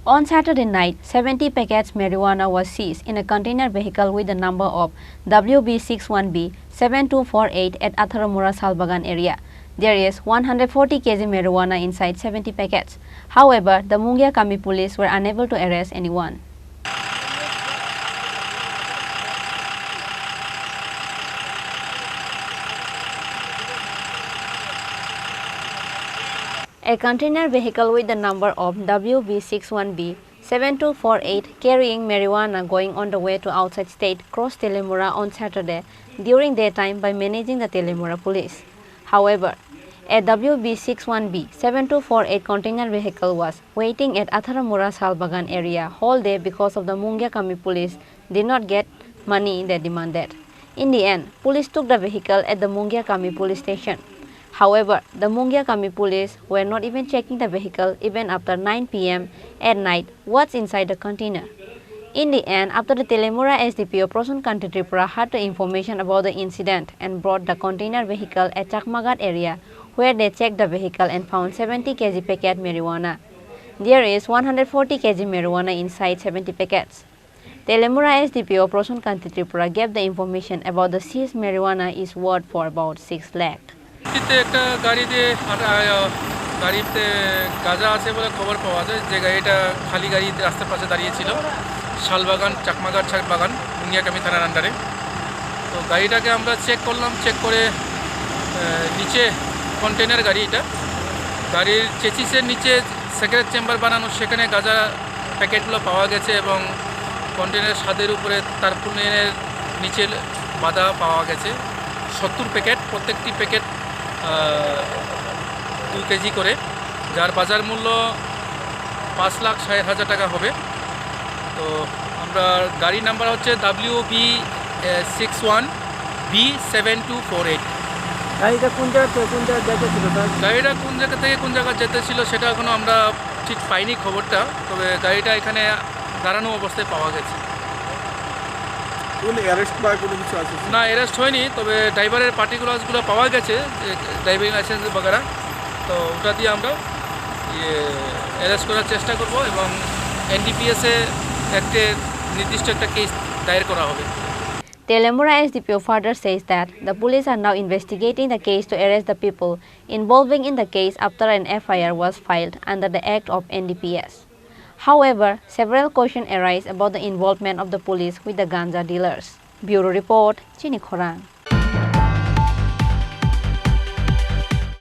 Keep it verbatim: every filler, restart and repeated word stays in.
On Saturday night, seventy packets marijuana was seized in a container vehicle with the number of W B six one B seven two four eight at Atharamura Salbagan area. There is one hundred forty K G marijuana inside seventy packets. However, the Mungia Kami police were unable to arrest anyone. A container vehicle with the number of W B six one B seven two four eight carrying marijuana going on the way to outside state crossed Telemura on Saturday during daytime by managing the Telemura police. However, a W B six one B seven two four eight container vehicle was waiting at Atharamura Salbagan area whole day because of the Mungia Kami police did not get money they demanded. In the end, police took the vehicle at the Mungia Kami police station. However, the Mungia Kami police were not even checking the vehicle even after nine P M at night what's inside the container. In the end, after the Telemura S D P O Prasun Kanti Tripura had the information about the incident and brought the container vehicle at Chakmaghat area, where they checked the vehicle and found seventy K G packet marijuana. There is one hundred forty K G marijuana inside seventy packets. Telemura S D P O Prasun Kanti Tripura gave the information about the seized marijuana is worth for about six lakh. দিতে একটা গাড়ি দিয়ে আটা-, আহ, গাড়িতে গাঁজা আছে বলে খবর পাওয়া যায়, যে গাড়িটা খালি গাড়ি রাস্তার পাশে দাঁড়িয়েছিল, শালবাগান, চাকমাঘাট শালবাগান, মুঙ্গিয়াকামি থানার আন্ডারে। তো গাড়িটাকে আমরা চেক করলাম, চেক করে, আহ, নিচে কন্টেনার গাড়ি এটা, গাড়ির চেসিসের নিচে সিগারেট চেম্বার বানানো, সেখানে গাঁজা প্যাকেটগুলো পাওয়া গেছে এবং কন্টেনারের ছাদের উপরে তারপুলিনের নিচে বাঁধা পাওয়া গেছে সত্তর প্যাকেট, প্রত্যেকটি প্যাকেট, আহ, দুই কেজি করে, যার বাজার মূল্য পাঁচ লাখ ষাট হাজার টাকা হবে। তো আমরা গাড়ি নাম্বার হচ্ছে W B six one B seven two four eight। গাড়িটা কোন জায়গা থেকে কোন জায়গায় যেতে ছিল, স্যার? গাড়িটা কোন জায়গা থেকে কোন জায়গা যেতে ছিল সেটা এখনো আমরা ঠিক পাইনি খবরটা, তবে গাড়িটা এখানে দাঁড়ানো অবস্থায় পাওয়া গেছে। কোন অ্যারেস্ট বা কোনো কিছু আছে? না, অ্যারেস্ট হয়নি, তবে ড্রাইভারের পার্টিকুলার্সগুলো পাওয়া গেছে, যে ড্রাইভিং লাইসেন্স বাগেরা, তো ওটা দিয়ে আমরা ইয়ে অ্যারেস্ট করার চেষ্টা করব এবং এনডিপিএস এ একটা নির্দিষ্ট একটা কেস দায়ের করা হবে। Telemura S D P O further says that the police are now investigating the case to arrest the people involving in the case after an F I R was filed under the Act of N D P S. However, several questions arise about the involvement of the police with the ganja dealers. Bureau Report, Chini Khorang.